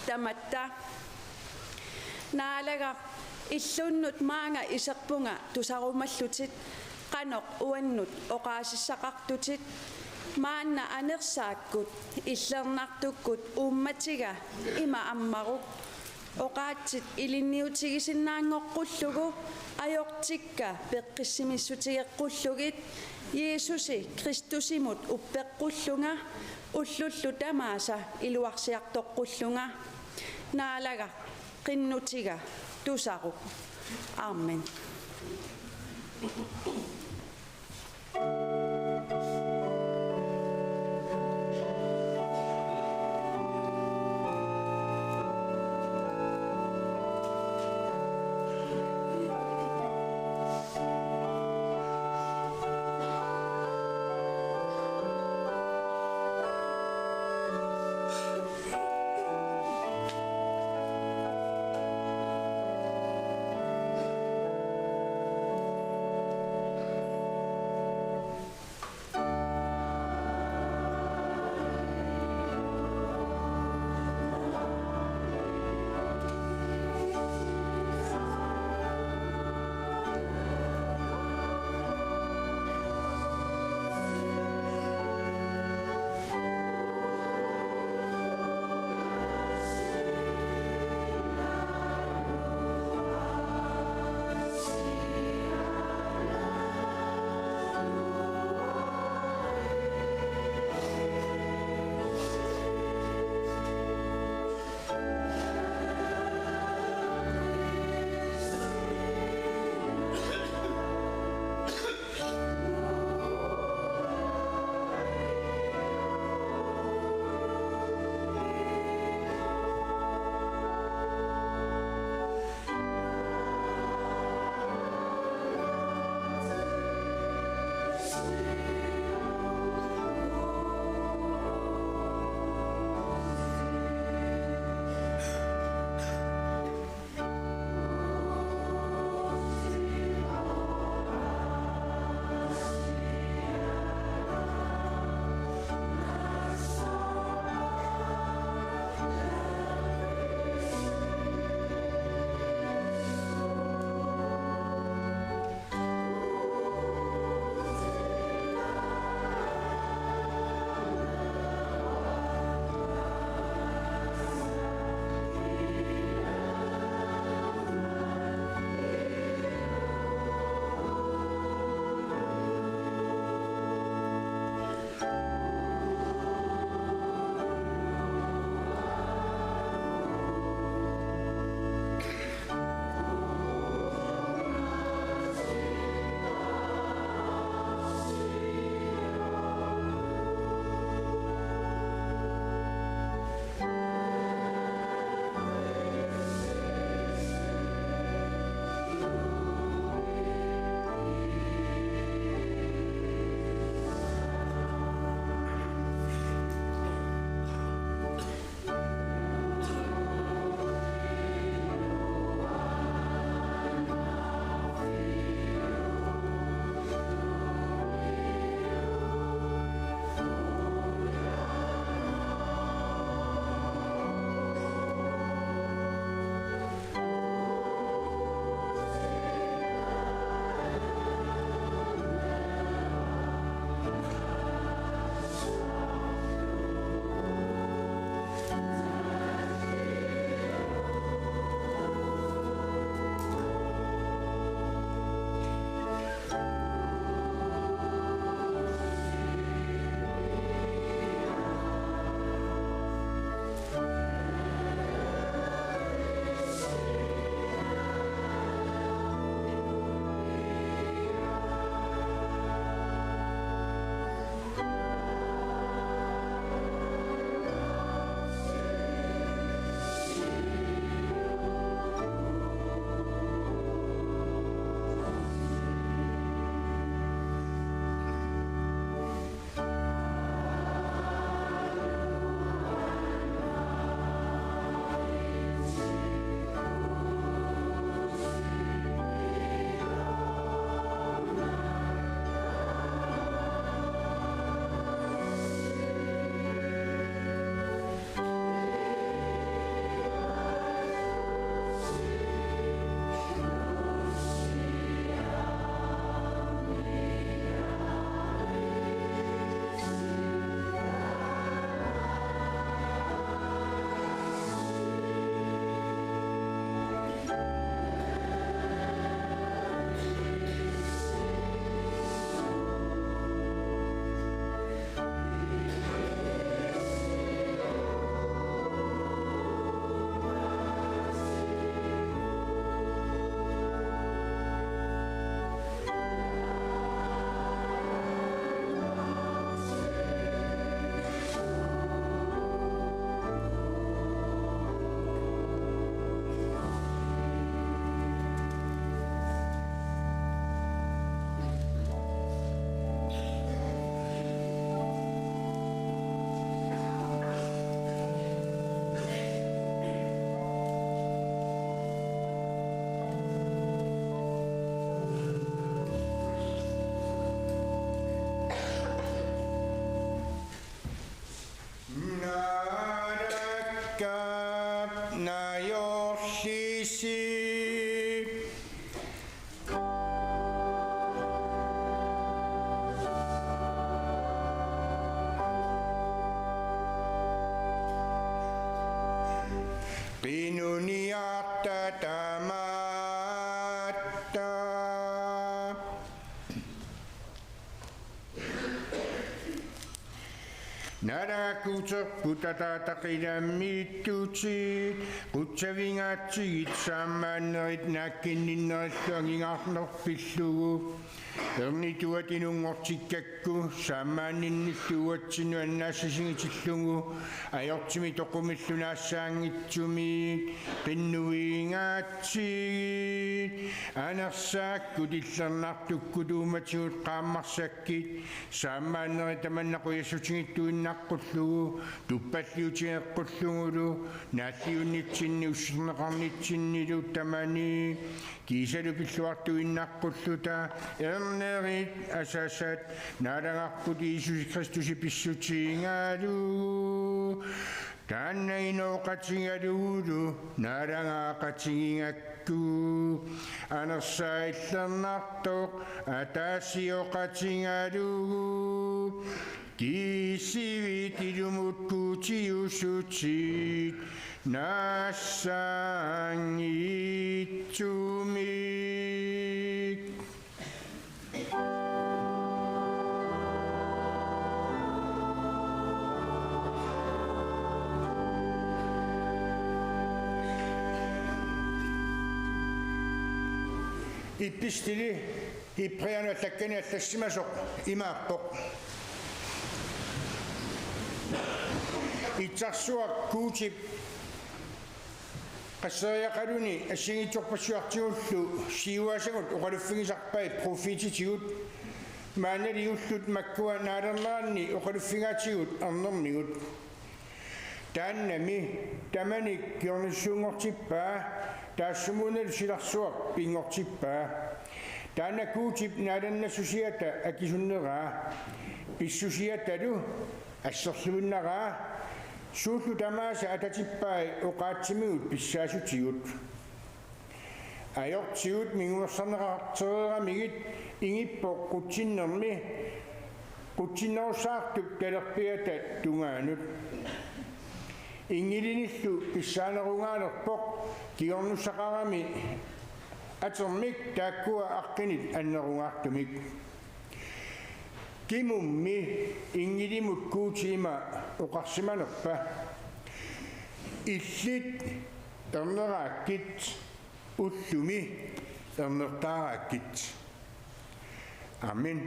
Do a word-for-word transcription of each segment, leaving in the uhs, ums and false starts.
tamatta. Naalagaq, illunnut maanga iserpunga tusarumallutit qanoq uannut oqaasissaqartutit. Maanna anersaakkut illernartukkut uummatiga ima ammaruk: Oqaatsit ilinniutigisinnaanngorqullugu, ajortikka peqqissimissutigeqqullugit. Jiisusi Kristusimut uppeqqullunga, ullullu tamaasa iluarsiartoqqullunga. Naalagaq, qinnutiga tusaruk. Amen. Najorlisi. Qinuniarta tamatta. Naalagakku uterput ataataqilami ittutit, qutsavigaatsigit saammaannerit naakkinninnerillu angingaarnerpillugu. Ernituat inunngortikkakku saammaanninnillu uatsinnut annaassisigitillugu, ajortimik toqumillu naassaanngitsumik qinnuigaatsigit. Anersaakkut illernartukkut uummatigut qaammarsakkit, saammaannerit tamanna qujassutigittuinnaqqullugu, tuppalliutigeqqullugulu, naalliunnitsinni usserneqarnitsinnilu tamani, kiisalu pilluartuinnaqqulluta, ernerit asasat, Naalagarput Jiisusi Kristusi pissutigalugu, taanna inooqatigalugulu naalagaaqatigigakku, anersaat illernartoq ataasioqatigalugu, kissivit ilumut Guutiusutsit naassaanngitsumik. Ipistili Hebræerinut allakkani allassimasoq imaappoq: Itsarsuaq Guutip qasseriaqaluni assigiinngitsorpassuartigullu siuaasagut oqaluffigisarpai profeetitigut, maannali ullut makkua naalerneranni oqaluffigaatigut ernermigut. Taannami tamanik kingornussuunngortippaa, taassumuunalu silarsuaq pinngortippaa. Taanna Guutip naalannassusiata akisunneraa, pissusiatalu asserluinnaraa, suullu tamaasa atatippai oqaatsimigut pissaasutigut. Ajortigut minguersarneqartereeramigit ingippoq qutsinnermi, qutsinnerussaartup talerpiata tungaanut. Inngilinillu pissaanerungaalerpoq kingornussaqarami atermik taakkua aqqinit annerungaartumik. Kimummi inngilimut Guuti ima oqarsimanerpa: Illit erneraakkit, ullumi ernertaaraakkit. Amen.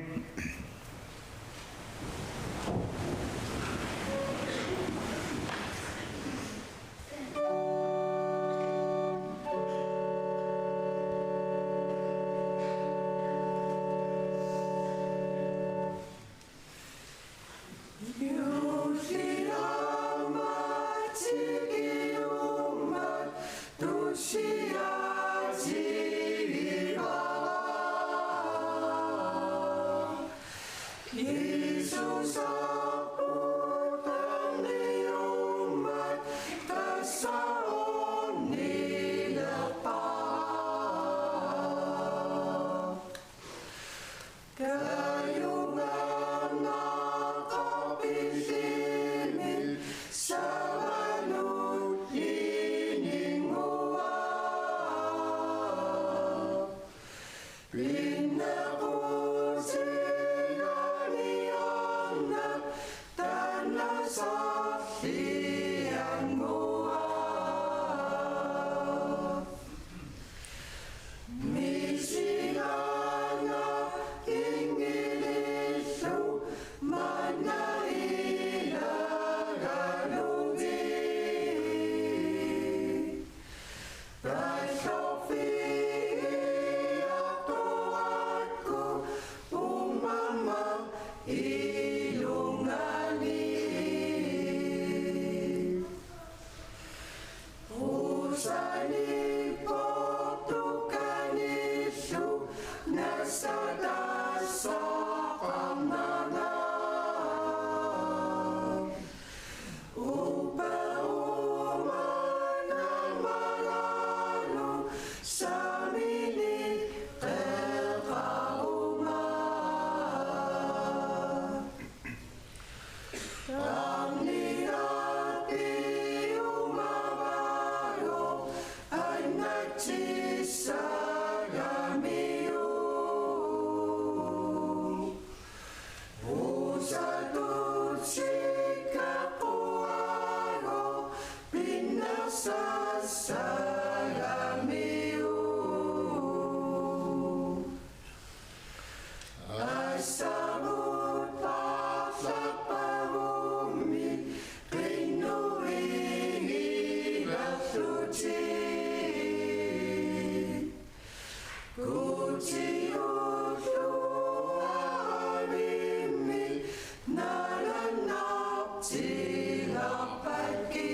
Salamiu. Assamut parlappagummit qinnuigilerlutit. Kutiulluarimmi nalannartilaarpakki.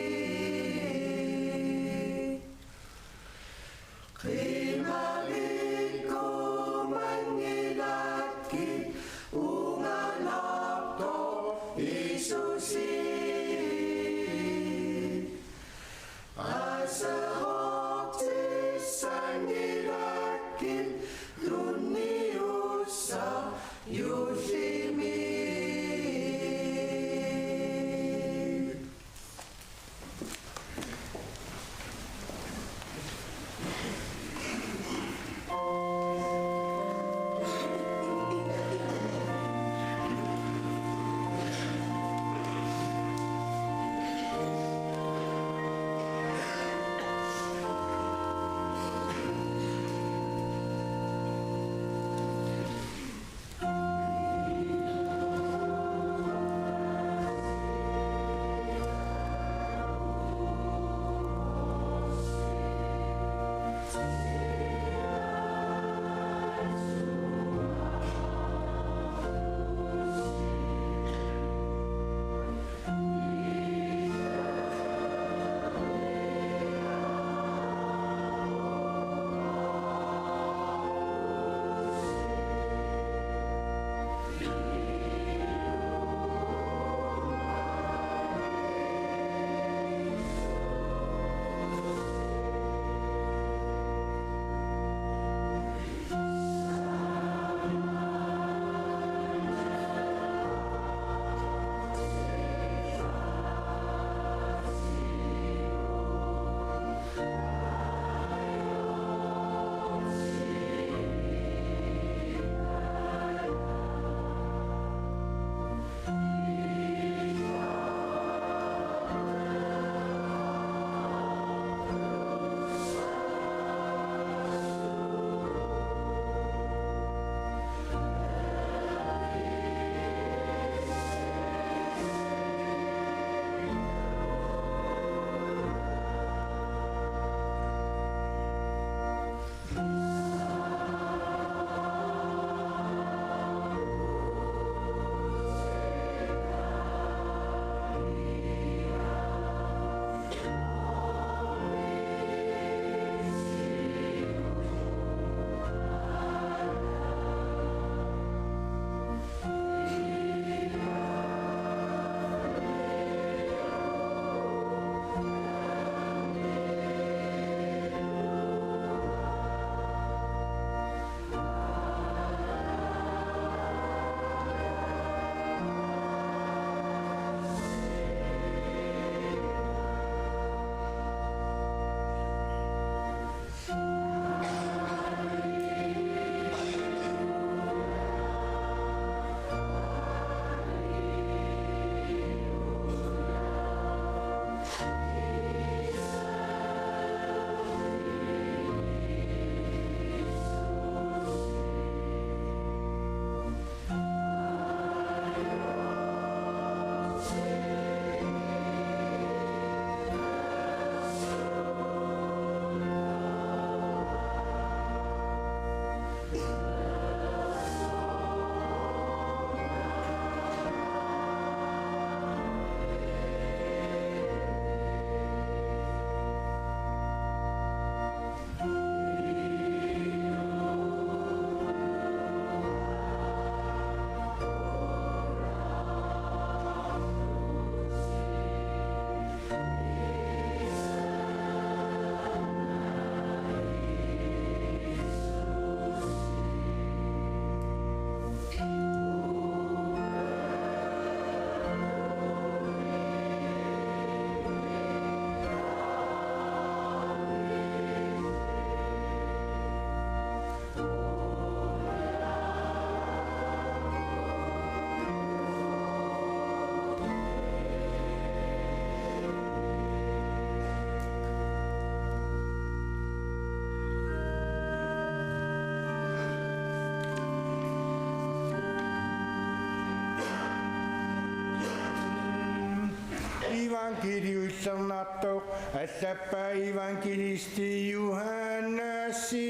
Evangeliu illernartoq allappaa evangelisti Johannesi.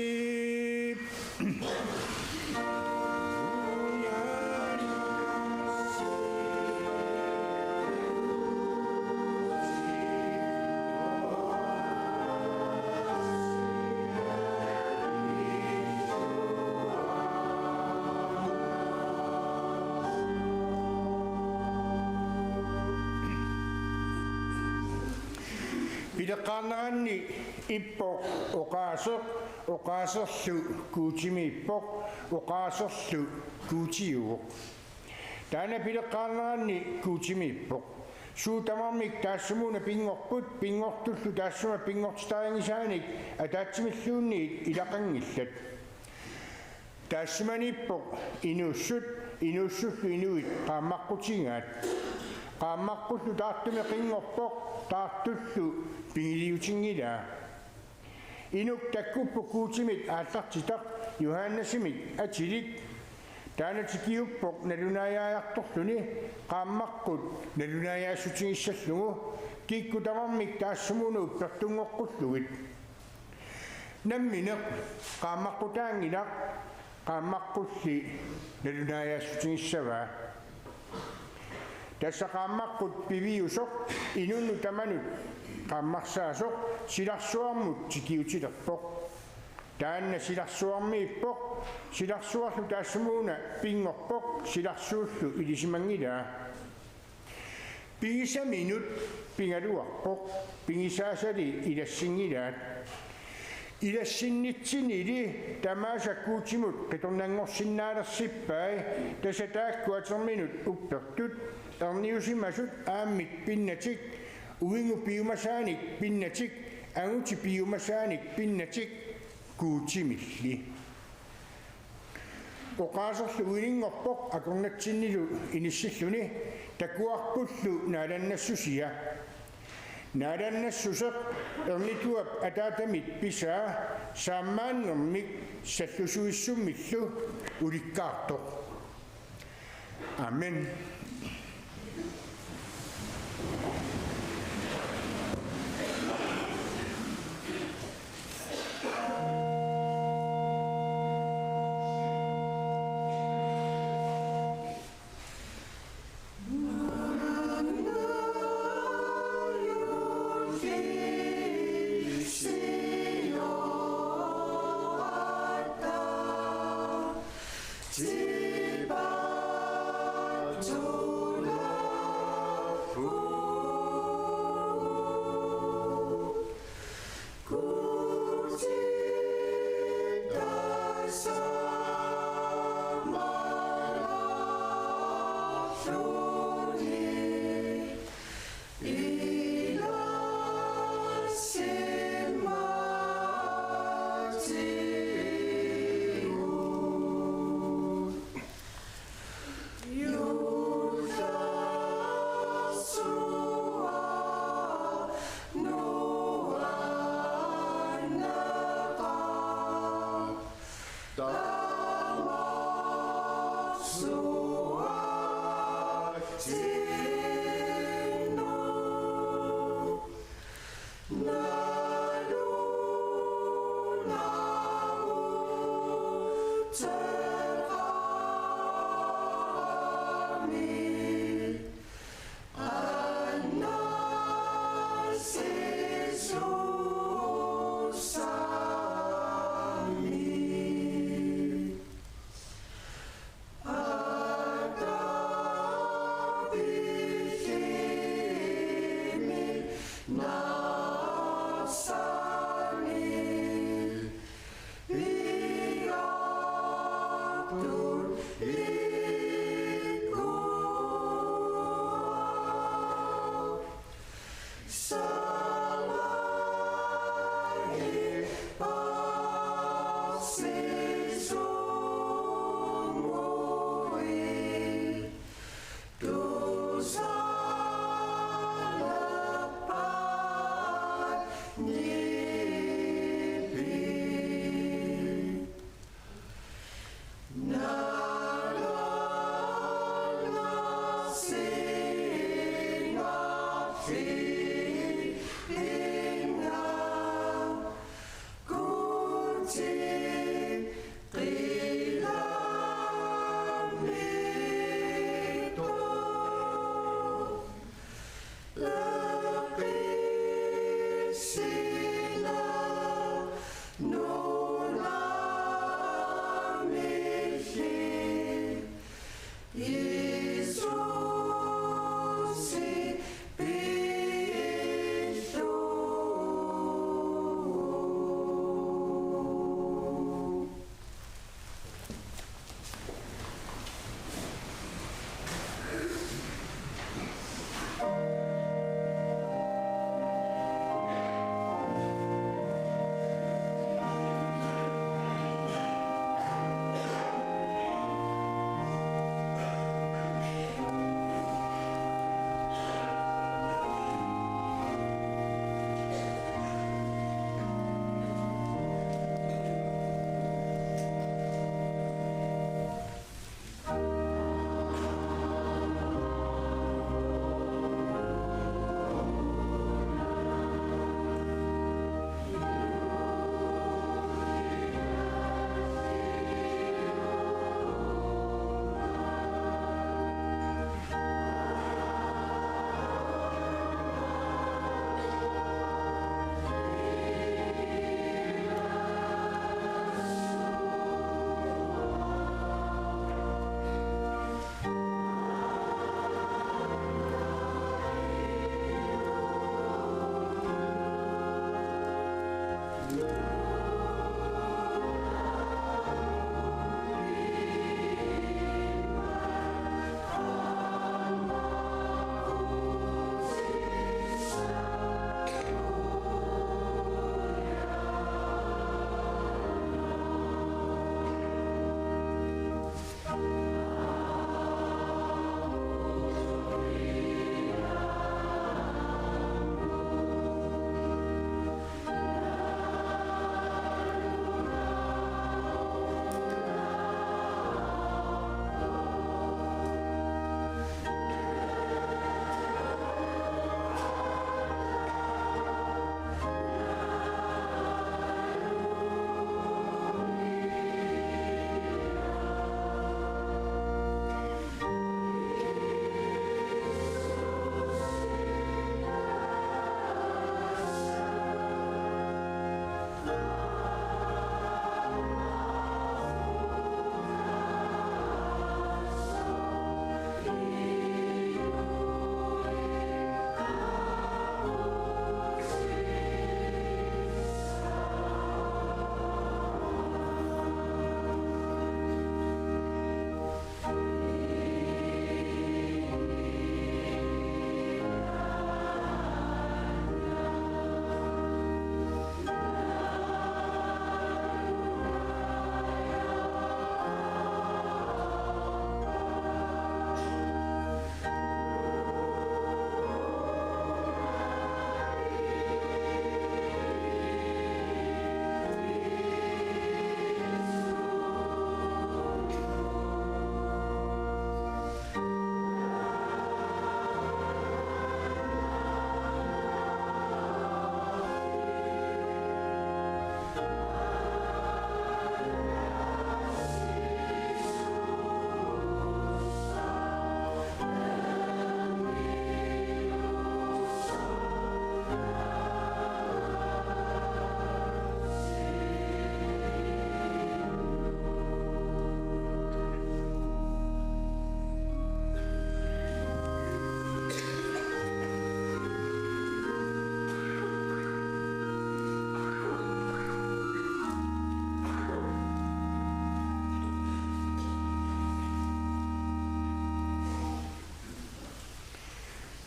Pileqqaarneranni ippoq oqaaseq, oqaaserlu Guutimiippoq, oqaaserlu Guutiuvoq. Taanna pileqqaarneranni Guutimiippoq. Suut tamarmik taassumuuna pinngorput, pinngortullu taassuma pinngortitarinngisaanik ataatsimilluunniit ilaqanngillat. Taassimaniippoq inuussut, inuussullu inuit qaammaqqutigaat. Qaammaqqullu taartumi qinngorpoq, taartullu pigiliutinngilaa. Inuk takkuppoq Guutimit aallartitaq Johannesimit atilik. Taanna tikiuppoq nalunaajaajartorluni qaammaqqut nalunaajaassutigissallugu, kikkut tamarmik taassumuuna uppertunngorqullugit. Nammineq qaammaqqutaanngilaq, qaammaqqulli nalunaajaassutigissavaa. Tassa qaammaqqut piviusoq, inunnut tamanut qaammarsaasoq, silarsuarmut tikiutilerpoq. Taanna silarsuarmiippoq, silarsuarlu taassumuuna pinngorpoq, silarsuullu ilisimanngilaa. Pigisaminut pigaluarpoq, pigisaasali ilassinngilaat. Ilassinnitsinili tamaasa Guutimut qitornanngorsinnaalersippai, tassa taakku aterminut uppertut, erniusimasut aammit pinnatik, uigu piumasaanik pinnatik, anguti piumasaanik pinnatik, Guutimilli. Oqaaserlu uininngorpoq akornatsinnilu inissilluni, takuarpullu naalannassusia. Naalannassuseq ernituap ataatamit pisaa, saammaannermik sallusuissummillu ulikkaartoq. Amen.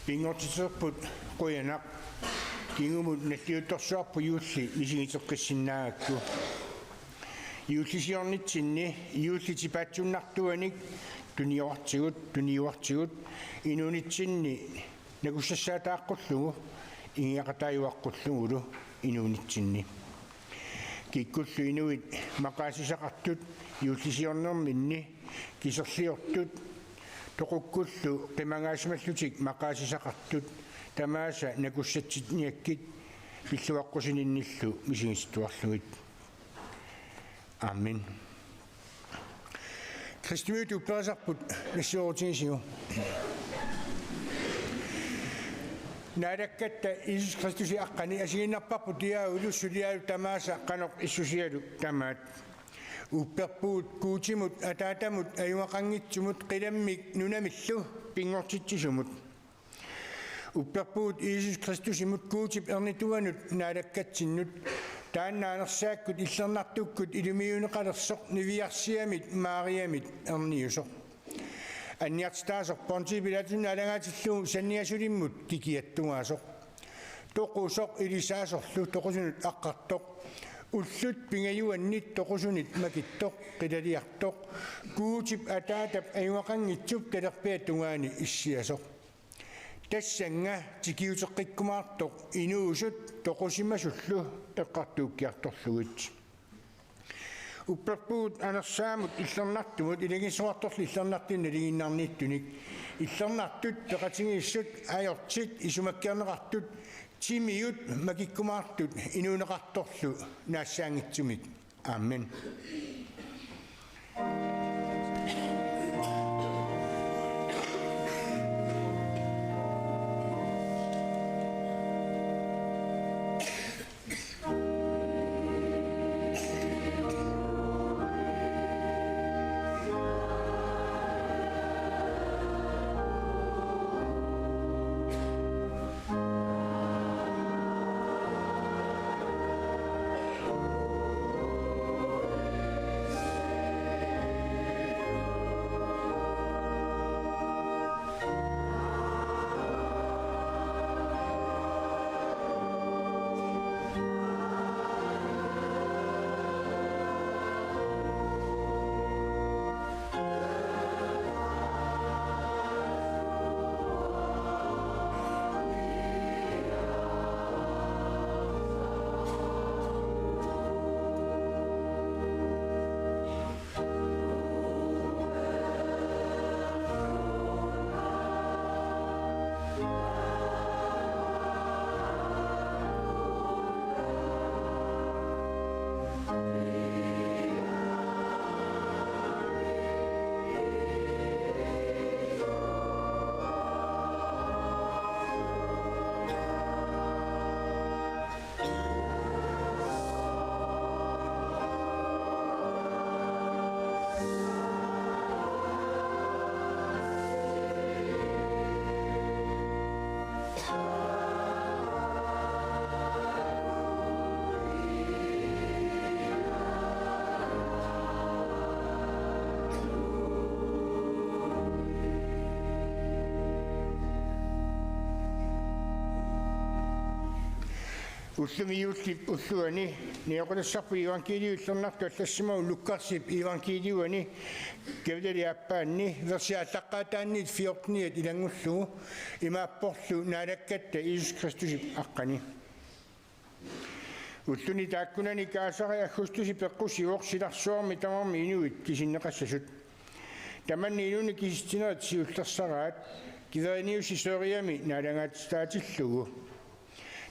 Pinngortiterput qujanaq. Kingumut nalliuttorsuarput juulli misigiteqqissinnaagakku. Juullisiornitsinni juullip tipaatsunnartuanik tuniortigut, tuniortigut inuunitsinni nakussassaataaqqullugu, ingiaqataajuaqqullugulu inuunitsinni. Kikkullu inuit maqaasisaqartut juullisiornerminni kiserliortut, toqukkullu qimangaasimallutik maqaasisaqartut tamaasa nakussatsinniakkit pilluaqqusininnillu misigitittuarlugit. Amen. Kristimiut upperisarput nassuerutigisigu. Naalakkatta Jiisusi Kristusip aqqani asigiinnarparput Diaavulu suliaalu tamaasa qanoq issusialu tamaat. Upperpugut Guutimut Ataatamut ajugaqanngitsumut qilammik nunamillu pinngortitsisumut. Upperpugut Jiisusi Kristusimut Guutip ernituanut naalakkatsinnut, taanna anersaakkut illernartukkut ilumiuneqalersoq niviarsiamit Mariamit erniusoq. Anniartitaasoq Pontius Pilatusip naalagaatillugu sanniasulimmut kikiattugaasoq. Toqusoq ilisaasorlu toqusunut aqqartoq. Ullut pingajuannit toqusunit makittoq, qilaliartoq. Guutip Ataatap ajugaqanngitsup talerpiata tungaani issiasoq. Tassannga tikiuteqqikkumaartoq inuusut toqusimasullu eqqartuukkiartorlugit. Upperpugut anersaamut illernartumut, ilagissorartorlu illernartunik nalinginnarniittunik. Illernartut, peqatigiissut, ajortit, isumakkeerneqartut, timiut makikkumaartut inuuneqartorlu naassaanngitsumik. Amen. Ullumi juullip ulluani nioqutassarput iivangkiiliu illernartoq allassimavoq Lukarsip iivangkiiliuani kapitali aappaanni versi aallaqqaataanniit fjorteniat ilanngullugu. Imaapporlu Naalakkatta Jiisusi Kristusip aqqani. Ulluni taakkunani kaasari Augustusi peqqusivoq silarsuarmi tamarmi inuit kisinneqassasut. Tamanna inuuneq kisitsinerit siullersaraat Kviriniusi Sørgami naalagaatsitaatillugu.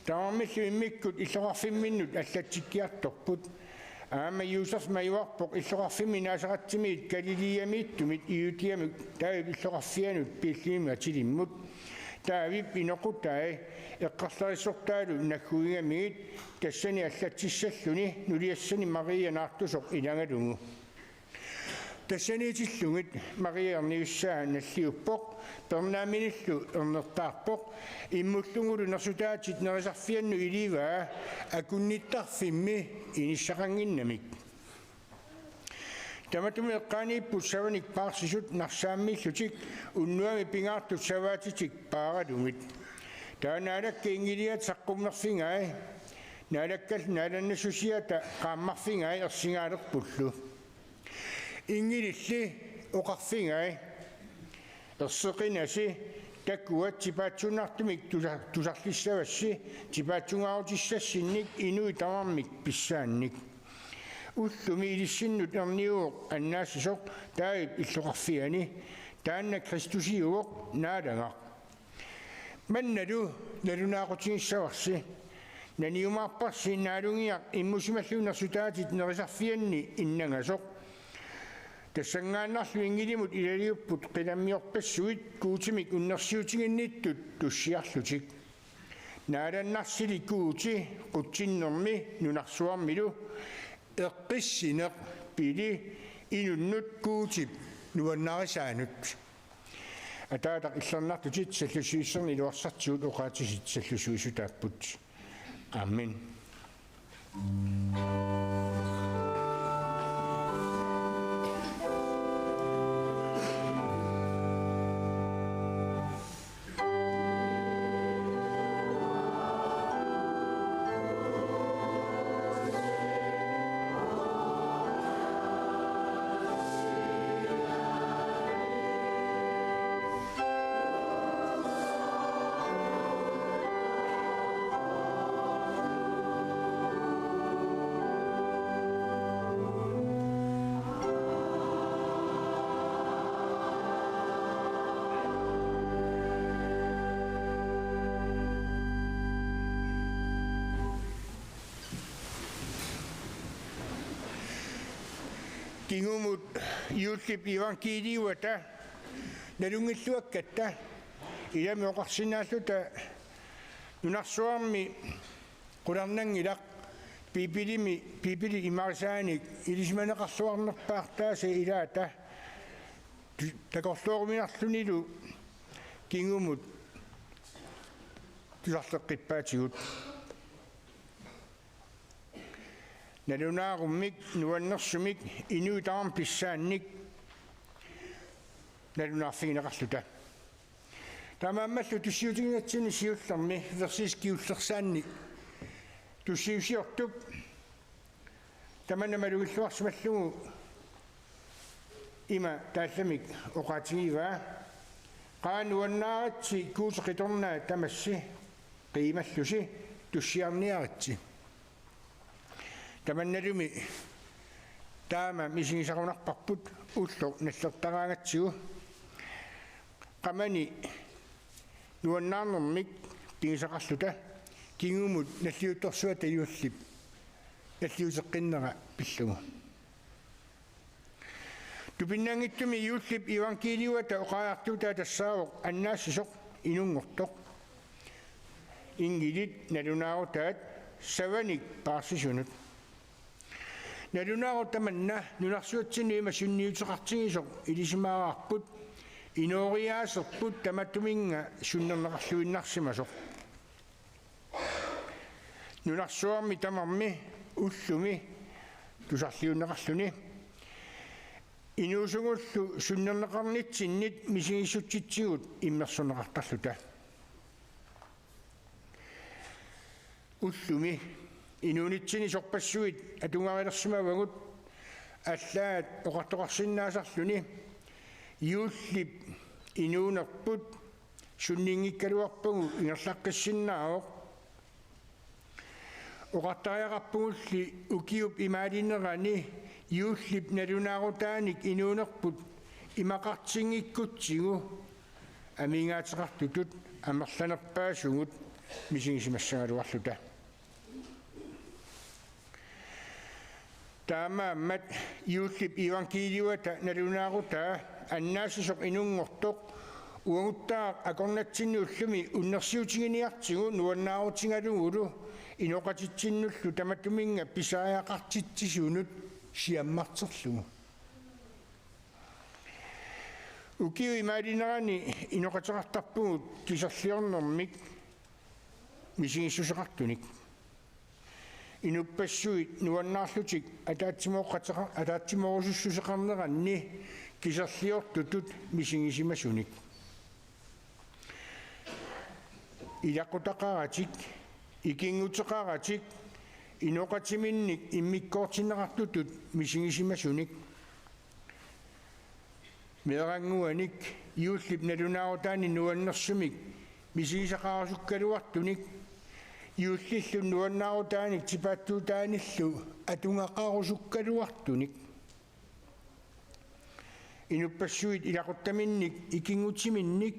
Tamarmillu immikkut illoqarfimminnut allatsikkiartorput. Aamma Juusef majuarpoq illoqarfimmi Nazaretimiit Galileamiittumit Judeamut Daavip illoqarfianut Betlehemitilimmut. Daavip inoqutai eqqarsarissortaalu naggugigamigit tassani allatsissalluni nuliassani Maria naartusoq ilagalugu. Tassaniitillugit Maria erniussaa nalliuppoq, pernaaminillu ernertaarpoq, immullugulu nersutaatit nerisarfiannut ilivaa akunnittarfimmi inissaqannginnamik. Tamatumi eqqaaniipput savanik paarsisut narsaammiillutik unnuami pingaartut savaatitik paaralugit. Taava Naalakka inngiliata saqqummerfigai, Naalakkallu naalannassusiata qaammarfigai ersingaalerpullu. Inngililli oqarfigai: Erseqinasi, takuat tipaatsunnartumik tusa-, tusarlissavassi tipaatsunngaarutissassinnik inuit tamarmik pissaannik. Ullumi ilissinnut erniuvoq annaassisoq Daavip illoqarfiani, taanna Kristusiuvoq Naalagaq. Mannalu nalunaaqutigissavassi, naniumaarparsi naalungiaq immusimalluni nersutaatit nerisarfianni innangasoq. Tassanngaannarlu inngilimut ilaliupput qinammiorpassuit Guutimik unnersiutiginnittut tussiarlutik. Naalannarsili Guuti qutsinnermi nunarsuarmilu eqqissineq pili inunnut Guutip nuannarisaanut. Ataataq, illernartutit sallusuisserni iluarsartigut oqaatsisit sallusuissutaapput. Amen. Kingumut juullip iivangkiiliuata nalunngilluakkatta ilami oqarsinnaalluta nunarsuarmi qularnanngilaq Biibilimi, Biibili imarisaanik ilisimaneqarluarnerpaartaasa ilaata tu-, takorlooruminarlunilu kingumut tusarleqqippaatigut. Nalunaarummik nuannersumik inuit tamarmik pissaannik nalunaarfigineqarluta. Taamaammallu tussiutigingatsinni siullermi versiit kingullersaanni tussiusiortup tamanna malugilluarsimallugu ima taallamik oqaatigivaa: Qaa nuannaaritsi Guuti qitornaa tamassi qiimallusi, tussiarniaritsi. Tamannalumi taama misigisarunarparput ulloq nallertaraangatsigu. Qamani nuannaarnermik pigisaqarluta kingumut nalliuttorsuata juullip nalliuteqqinnera pillugu. Tupinnanngitsumi juullip iivangkiiliuata oqariartuutaa tassaavoq annaassisoq inunngortoq. Inngilit nalunaarutaat savanik paarsisunut. Nalunaarut tamanna nunarsuatsinni ima sunniuteqartigisoq ilisimaavarput, inooriaaserput tamatuminnga sunnerneqarluinnarsimasoq. Nunarsuarmi tamarmi ullumi tusarliunneqarluni inuusugullu sunnerneqarnitsinnit misigissutsitsigut immersorneqartarluta. Ullumi inuunitsinni sorpassuit atugarilersimavagut allaat oqartoqarsinnaasarluni juullip inuunerput sunninngikkaluarpagu ingerlaqqissinnaavoq. Oqartariaqarpugulli ukiup imaalinerani juullip nalunaarutaanik inuunerput imaqartinngikkutsigu amigaateqartutut amerlanerpaasugut misigisimassagaluarluta. Taamaammat juullip iivangkiiliuata nalunaarutaa annaassisoq inunngortoq uaguttaaq akornatsinni ullumi unnersiutiginiartigu nuannaarutigalugulu inoqatitsinnullu tamatuminnga pisariaqartitsisunut siammarterlugu. Ukiup imaalinerani inoqateqartarpugut kiserliornermik misigissuseqartunik. Inuppassuit nuannaarlutik ataatsimooqateqa-, ataatsimoorusussuseqarneranni kiserliortutut misigisimasunik. Ilaqutaqaratik, ikinnguteqaratik, inoqatiminnik immikkoortinneqartutut misigisimasunik. Meerannguanik juullip nalunaarutaani nuannersumik misigisaqarusukkaluartunik, juullillu nuannaarutaanik tipaatsuutaanillu atugaqarusukkaluartunik. Inuppassuit ilaquttaminnik, ikinngutiminnik,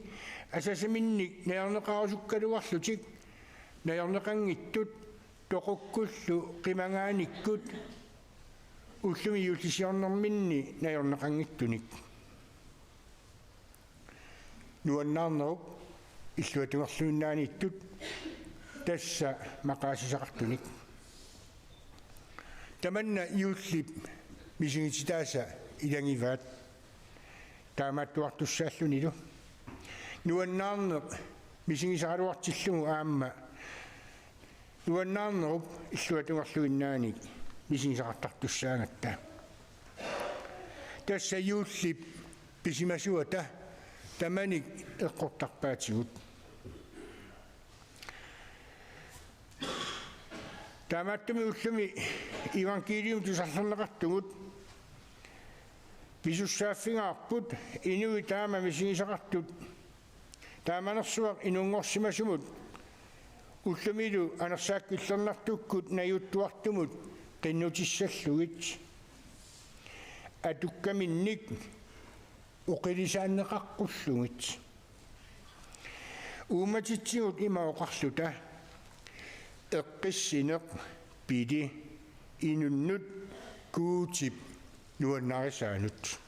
asasaminnik najorneqarusukkaluarlutik, najorneqanngitsut toqukkullu qimagaanikkut ullumi juullisiornerminni najorneqanngitsunik. Nuannaarnerup illuatungerluinnaaniittut tassa maqaasisaqartunik. Tamanna juullip misigititaasa ilagivaat, taamaattuartussaallunilu. Nuannaarneq misigisaraluartillugu aamma nuannaarnerup illuatungerluinnaanik misigisaqartartussaagatta. Tassa juullip pisimasuata tamanik eqqortarpaatigut. Taamaattumik ullumi iivangkiiliumik tusarlerneqartugut pisussaaffigaarput inuit taama misigisaqartut taamanersuaq inunngorsimasumut ullumilu anersaakkullernartukkut najuttuartumut qinnutissallugit. Atukkaminnik oqilisaanneqaqqullugit. Uummatitsigut ima oqarluta: Eqqissineq pili inunnut Guutip nuannarisaanut.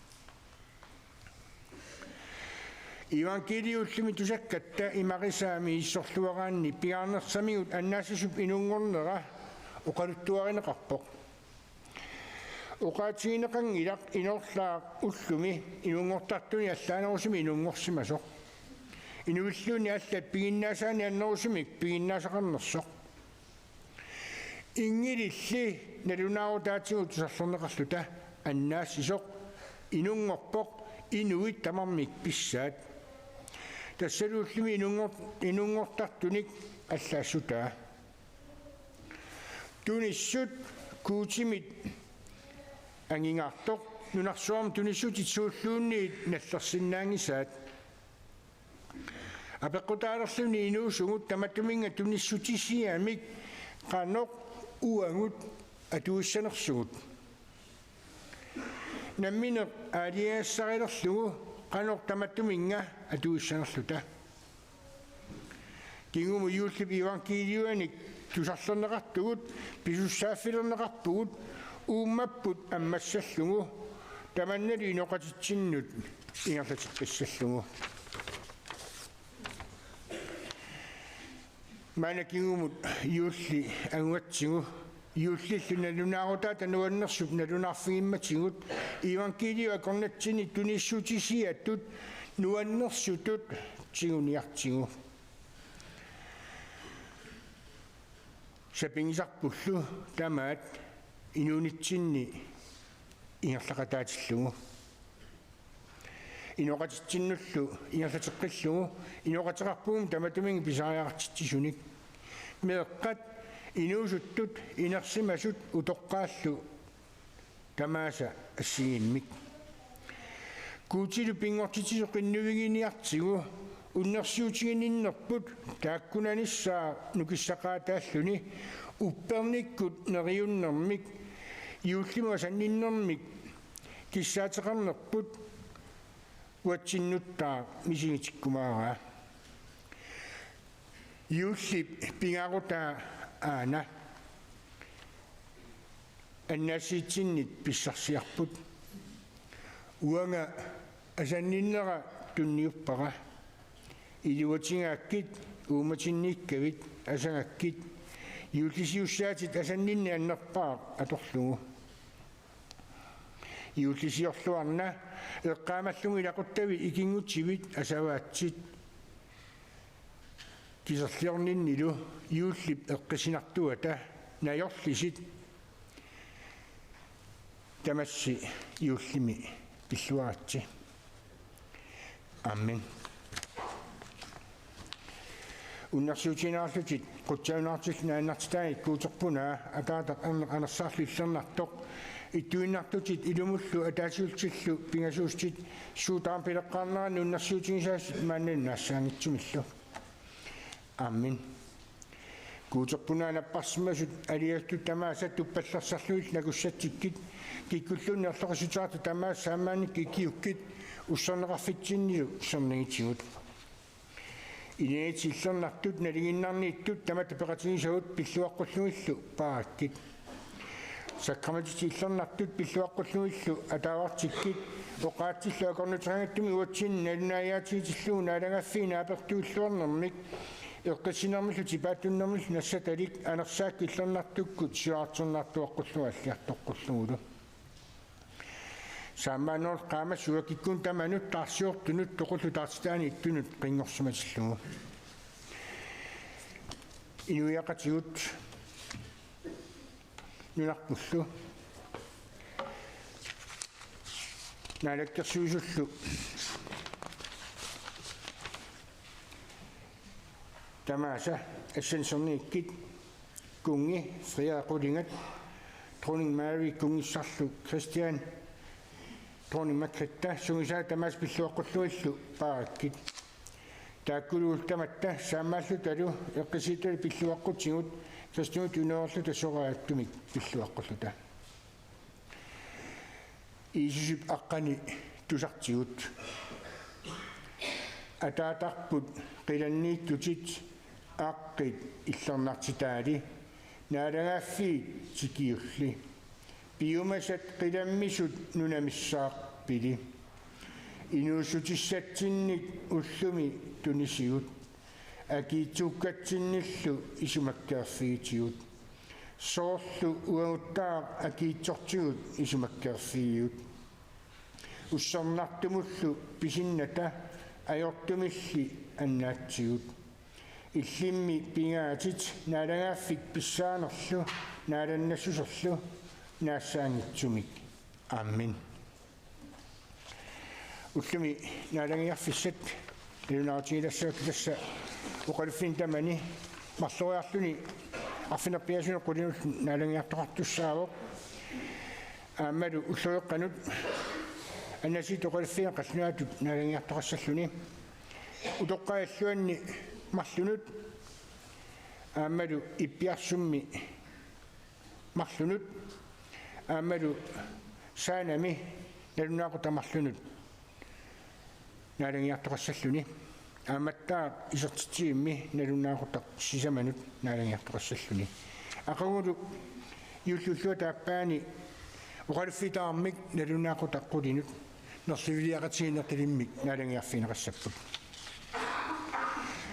Iivangkiiliup ullumi tusakkatta imarisaami issorluaraanni pingaarnersamigut annaassisup inunngornera oqaluttuarineqarpoq. Oqaatigineqanngilaq inorlaaq ullumi inunngortartuni allaanerusumik inunngorsimasoq. Inuilluunniit allat piginnaasaanni annerusumik piginnaasaqarnersoq. Inngililli nalunaarutaatigut tusarlerneqarluta annaassisoq inunngorpoq inuit tamarmik pissaat. Tassalu ullumi inunngor-, inunngortartunik allaassutaa. Tunissut Guutimit angigaartoq nunarsuarmi tunissutit suulluunniit nallersinnaanngisaat. Apeqqutaalerluni inuusugut tamatuminnga tunissutisiamik qanoq uagut atuissanersugut. Nammineq aalajangigassarilerlugu qanoq tamatuminnga atuissanerluta. Kingumut juullip iivangkiiliuanik tusarlerneqartugut pisussaaffilerneqarpugut uummapput ammassallugu, tamannalu inoqatitsinnut ingerlateqqissallugu. Maanna kingumut juulli angugatsigu, juullillu nalunaarutaata nuannersup nalunaarfigimmatigut iivangkiiliup akornatsinni tunissutisiatut nuannersutut tiguniartigu. Sapinngisarpullu tamaat inuunitsinni ingerlaqataatillugu. Inoqatitsinnullu ingerlateqqillugu inoqateqarpugut tamatuminnga pisariaqartitsisunik. Meeqqat inuusuttut inersimasut utoqqaallu tamaasa assigiimmik. Guutilu pinngortitsisoq qinnuviginiartigu unnersiutiginninnerput taakkunanissaa nukissaqaataalluni uppernikkut neriunnermik juullimut asanninnermik kissaateqarnerput uatsinnuttaaq misigitikkumaaraa. Juullip pingaarutaa aana annaassitsinnit pissarsiarput. Uanga asanninnera tunniuppara. Iluatigaakkit uummatinniikkavit asagakkit. Juullisiussaatit asanninneq annerpaaq atorlugu. Juullisiorluarna eqqaamallugu ilaquttavit ikinngutivit asavaatsit. Kiserliorninnilu juullip eqqissinartuata najorlisit tamassi juullimi pilluaritsi. Amen. Unnersiutiinnarlutit qutsaviginnartillu naannartitaagit Guuterpunaa, ataataq Erneq Anersaarlu Illernartoq, ittuinnartutit ilumullu ataasiullutillu pingasuusutit suut taama pileqqaarneranni unnersiutigisaasut maannalu naassaanngitsumillu. Amen. Guuterpunaa napparsimasut aliasutut tamaasa tuppallersarlugit nakussatsikkit, kikkulluunniit erloqissuteqartut tamaasa saammaannikkut ikiukkit, usserneqarfitsinnilu sernigitigut. Ilinniagitsi Illernartut nalinginnarniittut tamatta peqatigisagut pilluaqqullugillu paarikkit. Sakramentitsi Illernartut pilluaqqullugillu ataavartikkit, oqaatsillu akornuteqanngitsumik uatsinni nalunaajaatigitillugu naalagaaffiit naapertuilluarnermik eqqissinermillu tipaatsunnermillu nassatalik Anersaakkut Illernartukkut siaartornartuaqqullugu alliartoqqullugulu. Saammaannerup qaammasoq kikkunnut tamanut taarsiortunut toqullu taartitaani ittunut qinngorsimatillugu. Inuiaqatigut nunarpullu naalakkersuisullu tamaasa assannik sernigikkit: Kunngi Frederik qulingat, Dronning Mary kunngissarlu Christian, Dronning Margrethe sungisaat tamaasa pilluaqqullugillu paarikkit. Taakkulu tamatta saammaallutalu eqqissillutalu pilluaqqutigut, Kristumut tunuarluta soraattumik pilluaqqulluta. Jiisusip aqqani tusartigut. Ataatarput qilanniittutit, aqqit illernartitaali, naalagaaffiit tikiulli. Piumasat qilammisut nunamissaaq pili. Inuussutissatsinnik ullumi tunisigut. Akiitsuukkatsinnillu isumakkeerfigitigut. Soorlu uaguttaaq akiitsortigut isumakkeerfigigut. Ussernartumullu pisinnata ajortumilli annaatsigut. Illimmi pingaatit naalagaaffik pissaanerlu naalannassuserlu naassaanngitsumik. Amen. Ullumi naalagiarfissat nalunaarutigilassavakka, tassa oqaluffinni tamani marloriarluni arfineq-pingasunut qulinullu naalagiartoqartussaavoq. Aammalu ulloqeqqanut Anasiit oqaluffiani qallunaatut naalagiartoqassalluni. Utoqqaat illuanni marlunut aammalu Ippiarsummi marlunut aammalu Saanami nalunaaqutaq marlunut naalagiartoqassalluni. Aammattaaq isertitsivimmi nalunaaqutaq sisamanut naalagiartoqassalluni. Aqagulu juulli ulluata aappaani oqaluffitaarmik nalunaaqutaq qulinut nerliviliaqatigiinnertalimmik naalagiarfigineqassapput.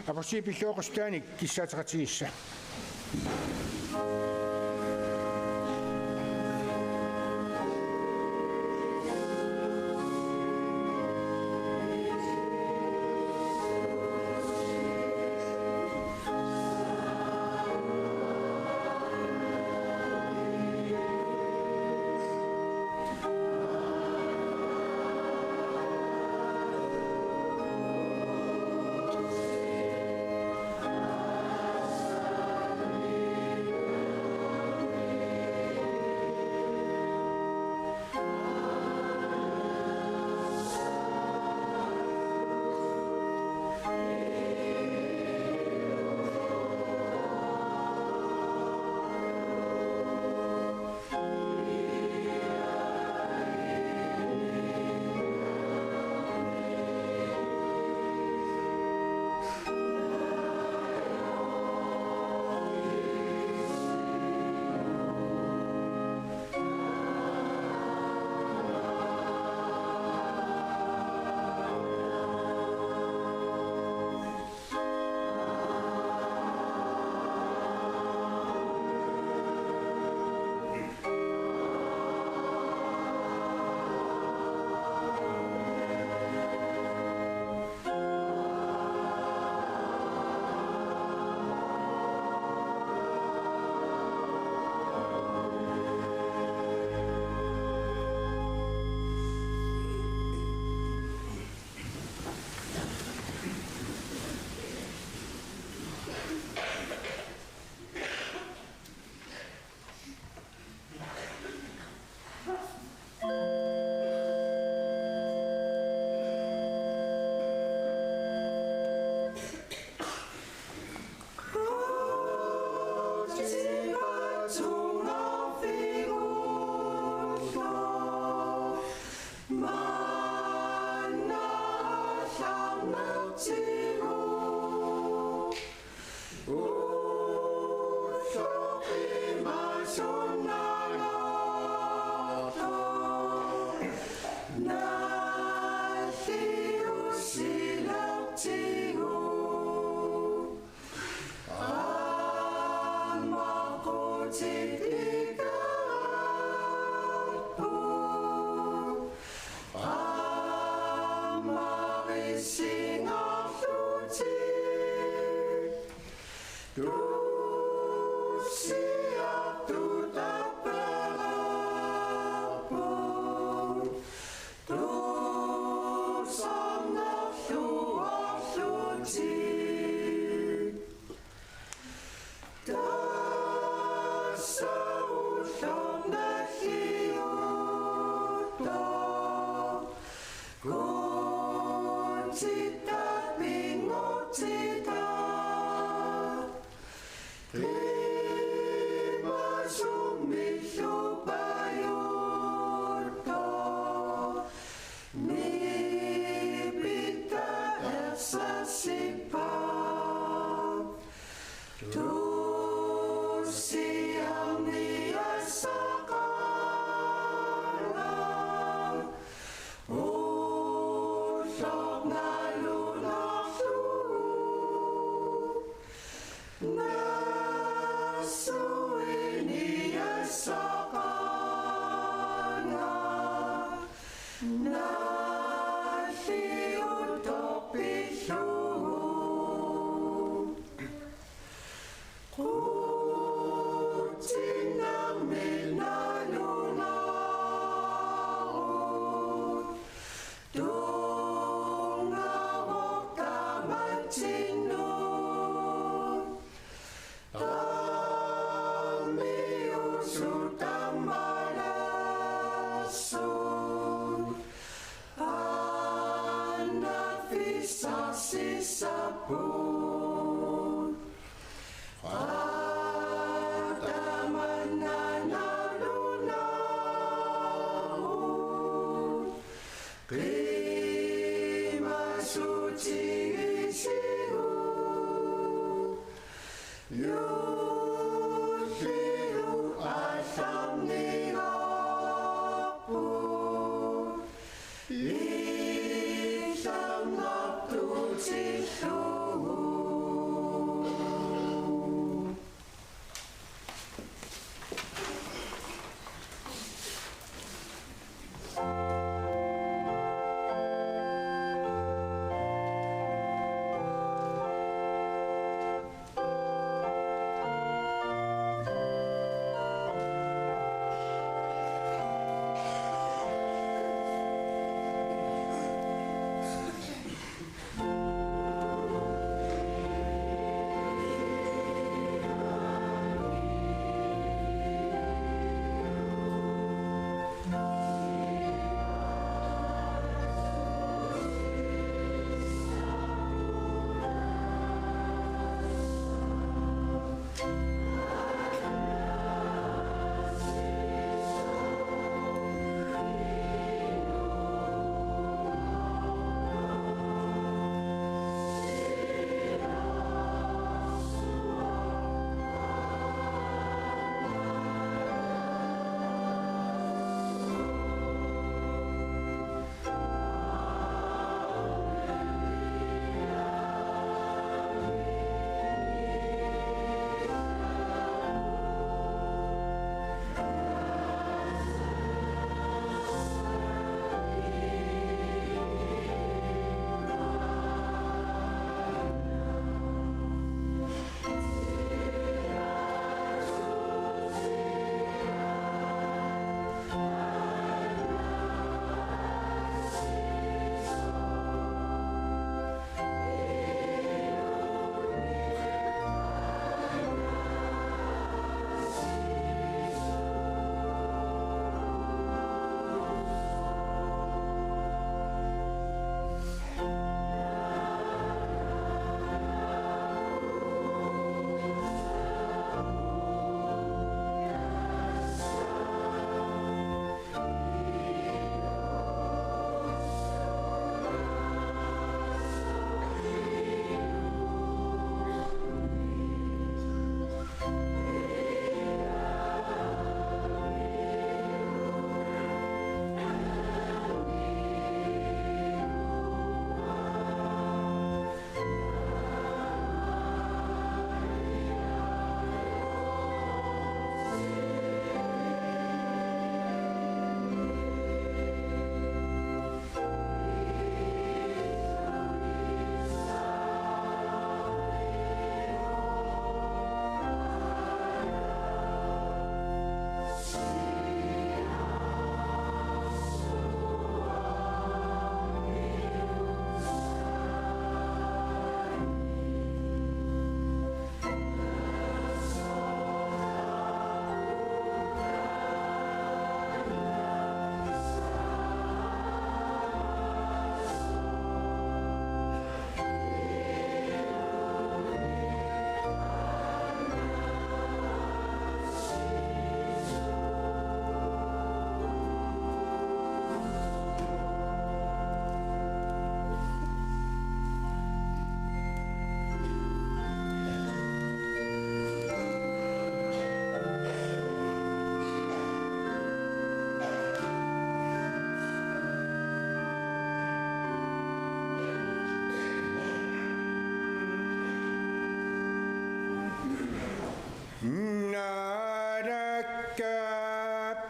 Apuussiviit pilluaqqusutaannik kissaateqatigiissut.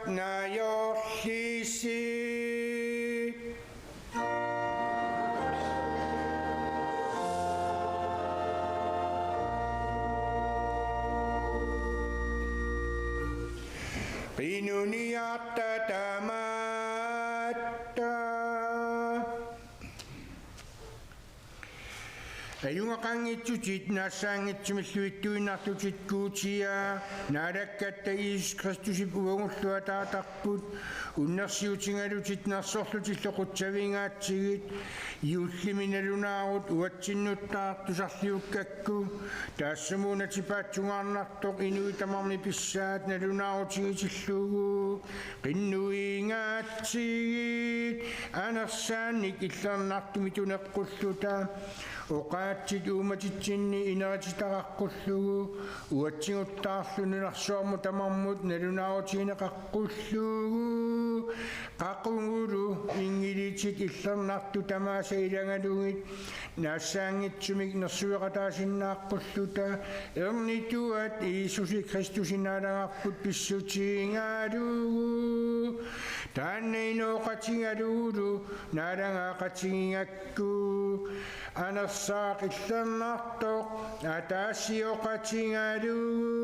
najorlisi. Qinuniarta tamatta. Ajugaqanngitsutit naassaanngitsumillu ittuinnartutit Guutia, Naalakkatta Jiisusip Kristusip uagullu ataatarput, unnersiutigalutit nersorlutillu qutsavigaatsigit, juullimi nalunaarut uatsinnuttaaq tusarliukkakku, taassumuuna tipaatsugaqarnartoq inuit tamarmik pissaat nalunaarutigitillugu, qinnuigaatsigit, anersaannik illernartumik tuneqqulluta, oqaatsit uummatitsinni inerititaqaqqullugu, uatsiguttaarlu nunarsuarmut tamarmut nalunaarutigineqaqqullugu, qaqugulu inngilitit illernartut tamaasa ilagalugit, naassaanngitsumik nersueqataasinnaaqqullutalu, ernituat Jiisusi Kristusi Naalagarput pissutigalugu, taanna inooqatigalugulu naalagaaqatigigakku, anersaaq illernartoq ataasioqatigalugu,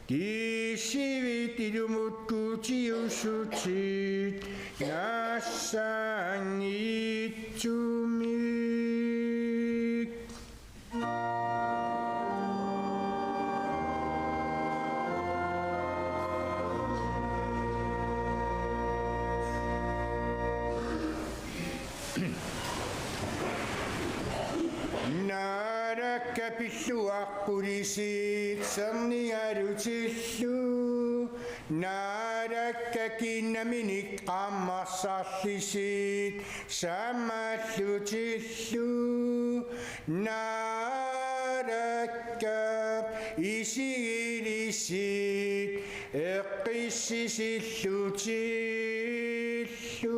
kiisivit ilumut Guutiussutit naassaanngitsumik. Naalakka pilluaqqulisit sernigalutillu, Naalakka kiinnaminik qaammarsarlisit saammallutillu, Naalakka isigilisit eqqissisillutillu.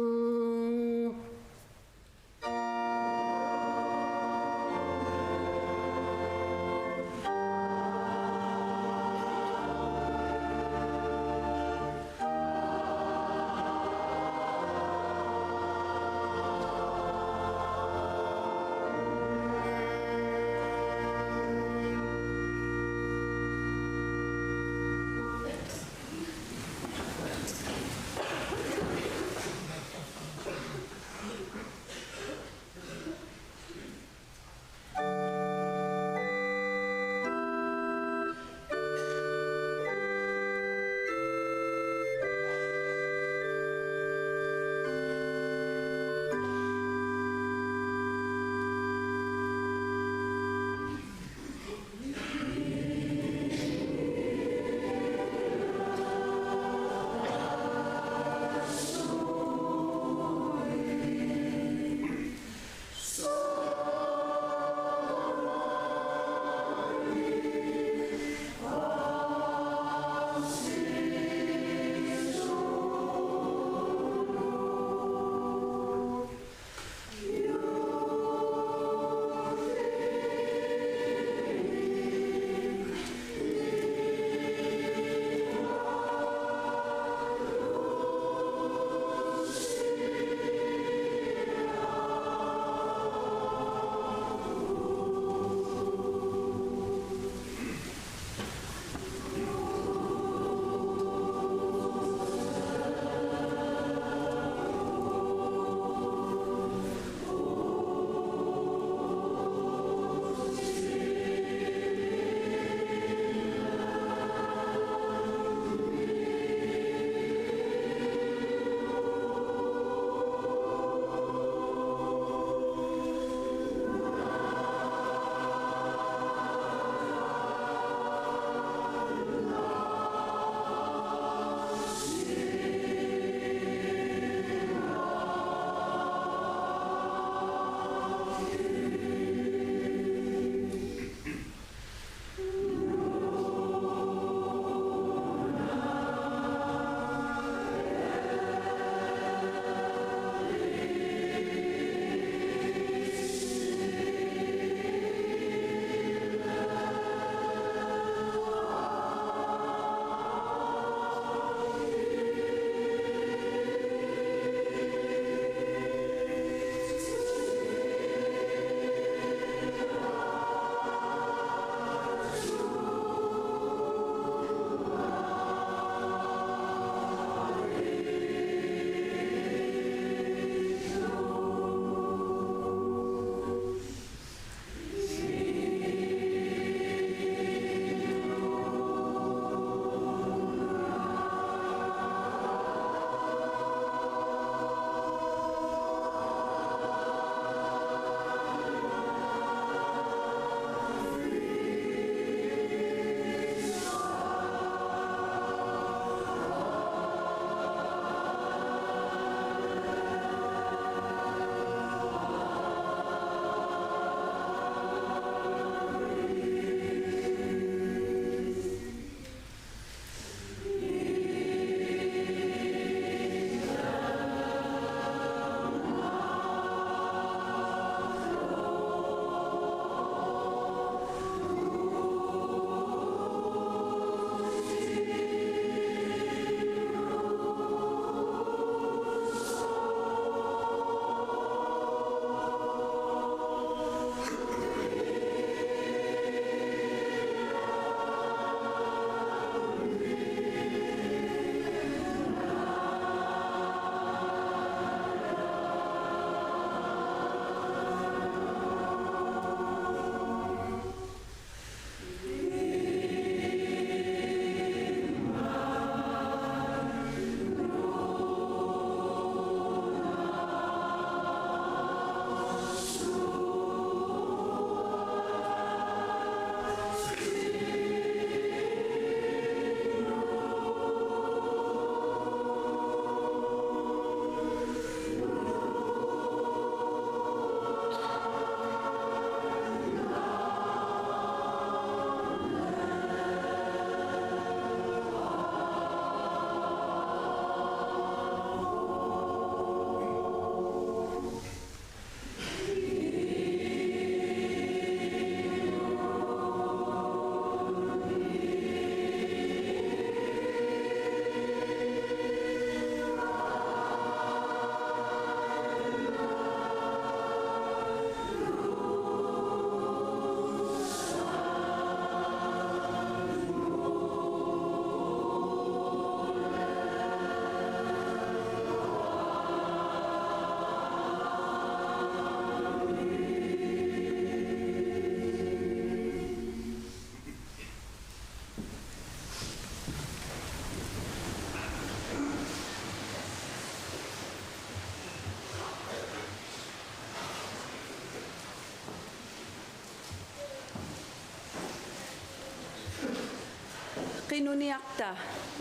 Nuniarta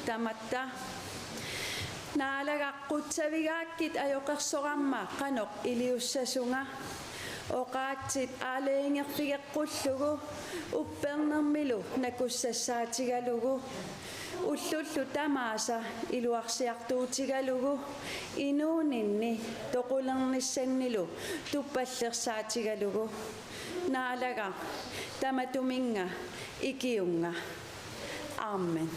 tamatta. Naalagaq, qutsavigaakkit ajoqersorama qanoq iliussasunga. Oqaatsit aalajangerfigeqqullugu, uppernermilu nakussassaatigalugu, ullullu tamaasa iluarsiartuutigalugu, inuuninni toqulernissannilu tuppallersaatigalugu. Naalagaq, tamatuminnga ikiunnga. Amen.